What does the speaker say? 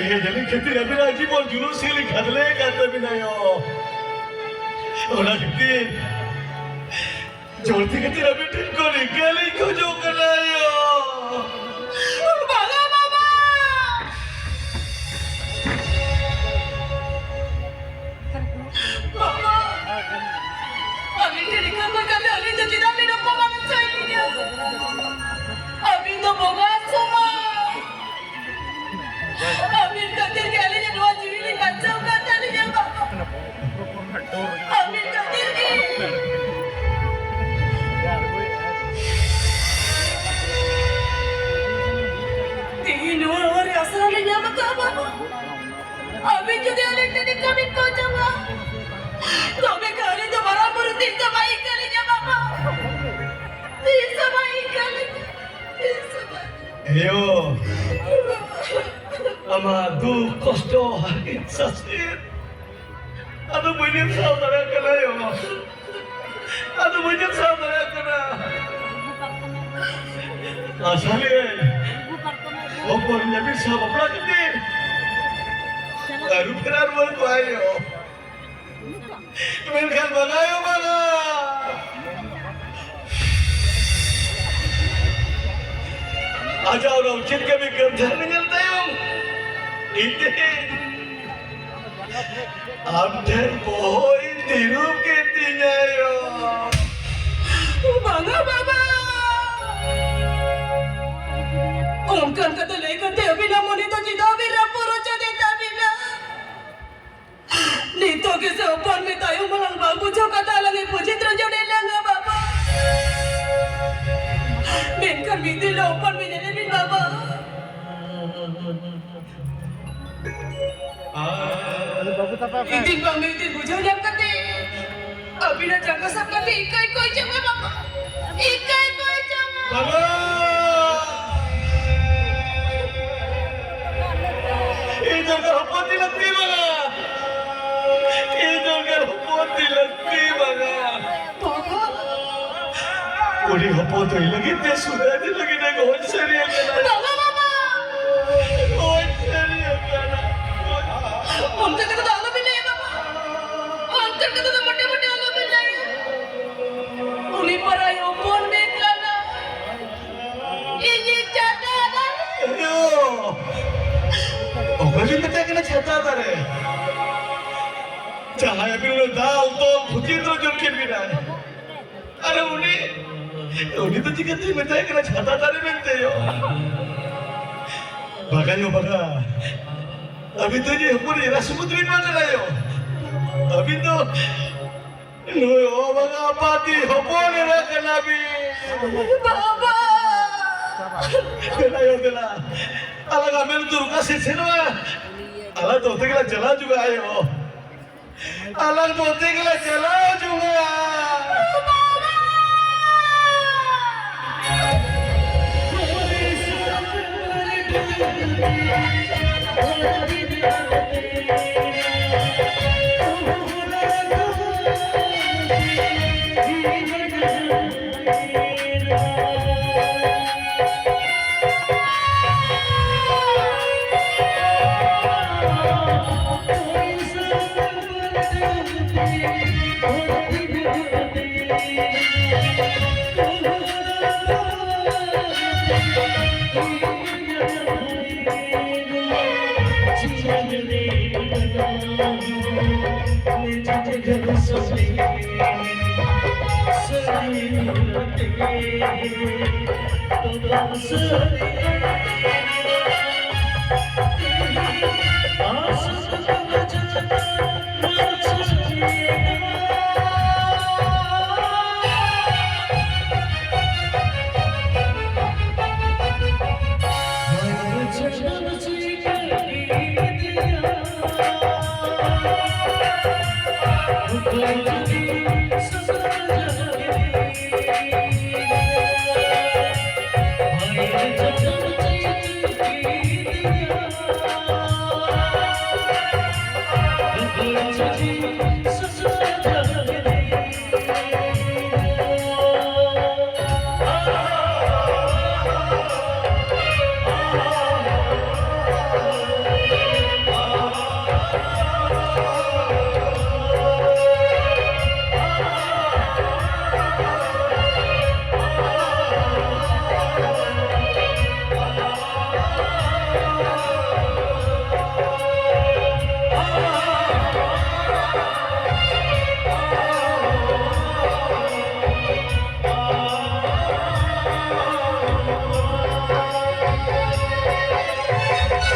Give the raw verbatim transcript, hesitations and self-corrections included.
ᱦᱮᱸ, ᱡᱟᱹᱱᱤᱡ ᱠᱷᱟᱹᱛᱤᱨ ᱟᱹᱵᱤᱱᱟᱜ ᱡᱤᱵᱚᱱ ᱡᱩᱞᱩᱥ ᱞᱤᱧ ᱠᱷᱟᱫᱽᱞᱮ ᱟᱠᱟᱫ ᱛᱟᱹᱵᱤᱱᱟ ᱭᱳ᱾ ᱚᱱᱟ ᱠᱷᱟᱹᱛᱤᱨ ᱡᱚᱞᱫᱤ ᱠᱷᱟᱹᱛᱤᱨ ᱟᱹᱵᱤᱱ ᱴᱷᱮᱱ ᱠᱷᱚᱱ ᱨᱤᱠᱟᱹ ᱞᱤᱧ ᱠᱷᱚᱡᱚᱜ ᱠᱟᱱᱟ ᱭᱳ᱾ ᱵᱟᱝᱟ ᱵᱟᱵᱟ! ᱵᱟᱵᱟ! ᱟᱹᱵᱤᱱ ᱴᱷᱮᱱ ᱨᱤᱠᱟᱹ ᱠᱷᱚᱱ ᱠᱟᱛᱮ ᱟᱹᱞᱤᱧ ᱫᱚ ᱪᱮᱫᱟᱜ ᱵᱤᱱ ᱚᱯᱚᱢᱟᱱ ᱦᱚᱪᱚᱭᱮᱫ ᱞᱤᱧᱟ? ᱟᱹᱵᱤᱱ ᱫᱚ ᱵᱚᱸᱜᱟ ᱥᱚᱢᱟᱱ᱾ ᱟᱹᱵᱤᱱ ᱠᱷᱟᱹᱛᱤᱨ ᱜᱮ ᱟᱹᱞᱤᱧᱟᱜ ᱱᱚᱣᱟ ᱡᱤᱣᱤ ᱞᱤᱧ ᱵᱟᱧᱪᱟᱣ ᱠᱟᱱ ᱛᱟᱹᱞᱤᱧᱟ ᱵᱟᱵᱟ᱾ ᱟᱹᱵᱤᱱ ᱠᱷᱟᱹᱛᱤᱨ ᱜᱮ᱾ ᱛᱮᱦᱮᱧ ᱱᱚᱣᱟ ᱦᱚᱨ ᱨᱮ ᱟᱥᱨᱟ ᱞᱤᱧ ᱧᱟᱢ ᱟᱠᱟᱫᱼᱟ ᱵᱟᱵᱟ᱾ ᱟᱹᱵᱤᱱ ᱡᱩᱫᱤ ᱟᱹᱞᱤᱧ ᱴᱷᱮᱱ ᱠᱟᱹᱢᱤ ᱠᱚ ᱚᱪᱚᱜᱟ, ᱛᱚᱵᱮ ᱠᱷᱟᱱ ᱟᱹᱞᱤᱧ ᱫᱚ ᱢᱟᱨᱟᱝ ᱵᱩᱨᱩ ᱛᱤᱥ ᱦᱚᱸ ᱵᱟᱭ ᱤᱠᱟᱹ ᱞᱤᱧᱟ ᱵᱟᱵᱟ᱾ ᱛᱤᱥ ᱦᱚᱸ ᱵᱟᱭ ᱤᱠᱟᱹ ᱞᱤᱧᱟ᱾ ᱛᱤᱥ ᱦᱚᱸ ᱵᱟᱭ ᱤᱠᱟᱹ ᱞᱤᱧᱟ᱾ ᱮᱭᱳ, ᱟᱢᱟᱜ ᱫᱩᱠ ᱠᱚᱥᱴᱚ ᱦᱟᱨᱠᱮᱛ ᱥᱟᱥᱮᱛ ᱟᱫᱚ ᱵᱟᱹᱧ ᱥᱟᱦᱟᱣ ᱫᱟᱲᱮᱭᱟᱜ ᱠᱟᱱᱟ ᱭᱳ᱾ ᱟᱫᱚ ᱵᱟᱹᱧ ᱥᱟᱦᱟᱣ ᱫᱟᱲᱮᱭᱟᱜ ᱠᱟᱱᱟ᱾ ᱟᱥᱟ ᱞᱮᱫᱟᱹᱧ ᱦᱚᱯᱚᱱ ᱡᱟᱹᱯᱤᱫ ᱥᱟᱶ ᱵᱟᱯᱞᱟ ᱠᱟᱛᱮ ᱟᱹᱨᱩ ᱯᱷᱮᱨᱟᱣ ᱨᱩᱣᱟᱹᱲ ᱠᱚᱜᱼᱟᱭ ᱭᱳ᱾ ᱢᱮᱱᱠᱷᱟᱱ ᱵᱟᱝᱟ ᱭᱳ, ᱵᱟᱝᱟ᱾ ᱟᱡᱟᱜ ᱚᱱᱟ ᱩᱪᱤᱛ ᱠᱟᱹᱢᱤ ᱠᱟᱹᱢᱫᱷᱟᱨ ᱧᱮᱞ ᱛᱟᱭᱚᱢ ᱤᱧ ᱛᱮᱦᱮᱧ ᱟᱢ ᱴᱷᱮᱱ ᱵᱚᱦᱚᱜ ᱤᱧ ᱛᱤᱨᱩᱵ ᱠᱮᱫ ᱛᱤᱧᱟ ᱭᱳ᱾ ᱵᱟᱝᱟ ᱵᱟᱵᱟ, ᱚᱱᱠᱟᱱ ᱠᱟᱛᱷᱟ ᱞᱟᱹᱭ ᱠᱟᱛᱮ ᱟᱹᱵᱤᱱᱟᱜ ᱢᱚᱱᱮ ᱫᱚ ᱪᱮᱫᱟᱜ ᱵᱤᱱ ᱨᱟᱹᱯᱩᱫ ᱦᱚᱪᱚᱭᱮᱫ ᱛᱟᱹᱵᱤᱱᱟ? ᱱᱤᱛᱚᱜ ᱜᱮᱥᱮ ᱦᱚᱯᱚᱱ ᱢᱮ ᱛᱟᱭᱚᱢ ᱢᱟᱲᱟᱝ ᱵᱟᱝ ᱵᱩᱡᱷᱟᱹᱣ ᱠᱟᱛᱮ ᱟᱞᱟᱝ ᱮ ᱯᱩᱡᱤᱛ ᱨᱚᱡᱚᱱᱮ ᱞᱟᱝᱟ ᱵᱟᱵᱟ᱾ ᱢᱮᱱᱠᱷᱟᱱ ᱢᱤᱫ ᱫᱤᱱ ᱦᱤᱞᱳᱜ ᱦᱚᱯᱚᱱ ᱢᱮ ᱧᱮᱞᱮ ᱵᱤᱱ ᱵᱟᱵᱟ᱾ ᱢᱤᱫ ᱫᱤᱱ ᱵᱟᱝ ᱢᱤᱫ ᱫᱤᱱ ᱵᱩᱡᱷᱟᱹᱣ ᱧᱟᱢ ᱠᱟᱛᱮ ᱟᱹᱵᱤᱱᱟᱜ ᱡᱟᱸᱜᱟ ᱥᱟᱵ ᱠᱟᱛᱮ ᱤᱠᱟᱹᱭ ᱠᱚᱭ ᱡᱚᱝᱟ ᱵᱟᱵᱟ᱾ ᱤᱠᱟᱹᱭ ᱠᱚᱭ ᱡᱚᱝᱟ᱾ ᱵᱟᱵᱟ! ᱤᱧ ᱫᱚ ᱦᱚᱯᱚᱱ ᱫᱤ ᱞᱟᱹᱠᱛᱤ ᱵᱟᱝᱟ᱾ ᱤᱧ ᱫᱚ ᱦᱚᱯᱚᱱ ᱫᱤ ᱞᱟᱹᱠᱛᱤ ᱵᱟᱝᱟ᱾ ᱵᱟᱵᱟ! ᱩᱱᱤ ᱦᱚᱯᱚᱱ ᱫᱚ ᱤᱧ ᱞᱟᱹᱜᱤᱫ ᱛᱮ ᱥᱩᱫᱷᱟᱹ ᱫᱤ ᱞᱟᱹᱜᱤᱫ ᱮ ᱜᱚᱡ ᱥᱟᱹᱨᱤ ᱟᱠᱟᱱᱟ᱾ ᱵᱟᱵᱟ, ᱵᱟᱵᱟ! ᱜᱚᱡ ᱥᱟᱹᱨᱤ ᱟᱠᱟᱱᱟ᱾ ᱪᱷᱟᱛᱟ ᱫᱟᱨᱮ᱾ ᱡᱟᱦᱟᱸᱭ ᱟᱹᱵᱤᱱ ᱩᱱᱤ ᱫᱟᱞ ᱛᱚᱞ ᱠᱷᱩᱛᱤ ᱫᱚ ᱡᱚᱢ ᱠᱮᱫ ᱵᱤᱱᱟᱭ᱾ ᱟᱨ ᱩᱱᱤ, ᱩᱱᱤ ᱫᱚ ᱪᱤᱠᱟᱹᱛᱮ ᱢᱮᱛᱟᱭ ᱠᱟᱱᱟ ᱪᱷᱟᱛᱟ ᱫᱟᱨᱮ ᱢᱮᱱᱛᱮ ᱭᱚ? ᱵᱟᱜᱟ ᱭᱚ ᱵᱟᱜᱟ᱾ ᱟᱹᱵᱤᱱ ᱫᱚ ᱡᱮ ᱦᱚᱯᱚᱱ ᱮᱨᱟ ᱥᱩᱢᱩᱫ ᱵᱤᱱ ᱵᱟᱝ ᱠᱟᱱᱟ ᱭᱚ᱾ ᱟᱹᱵᱤᱱ ᱫᱚ ᱱᱩᱭ ᱚ ᱵᱟᱵᱟ ᱟᱯᱟᱛᱤ ᱦᱚᱯᱚᱱ ᱮᱨᱟ ᱠᱟᱱᱟ ᱵᱤᱱ᱾ ᱵᱟᱵᱟ! ᱫᱮᱞᱟ ᱭᱳ, ᱫᱮᱞᱟ᱾ ᱟᱞᱟᱝ ᱟᱢᱮᱞ ᱫᱩᱨᱜᱟ ᱥᱮ ᱥᱮᱱᱚᱜᱼᱟ᱾ ᱟᱞᱟᱝ ᱫᱚ ᱚᱱᱛᱮ ᱜᱮᱞᱟᱝ ᱪᱟᱞᱟᱣ ᱡᱩᱜᱟ ᱟᱭᱳ᱾ ᱟᱞᱟᱝ ᱫᱚ ᱚᱱᱛᱮ ᱜᱮᱞᱟᱝ ᱪᱟᱞᱟᱣ ᱡᱩᱜᱟ᱾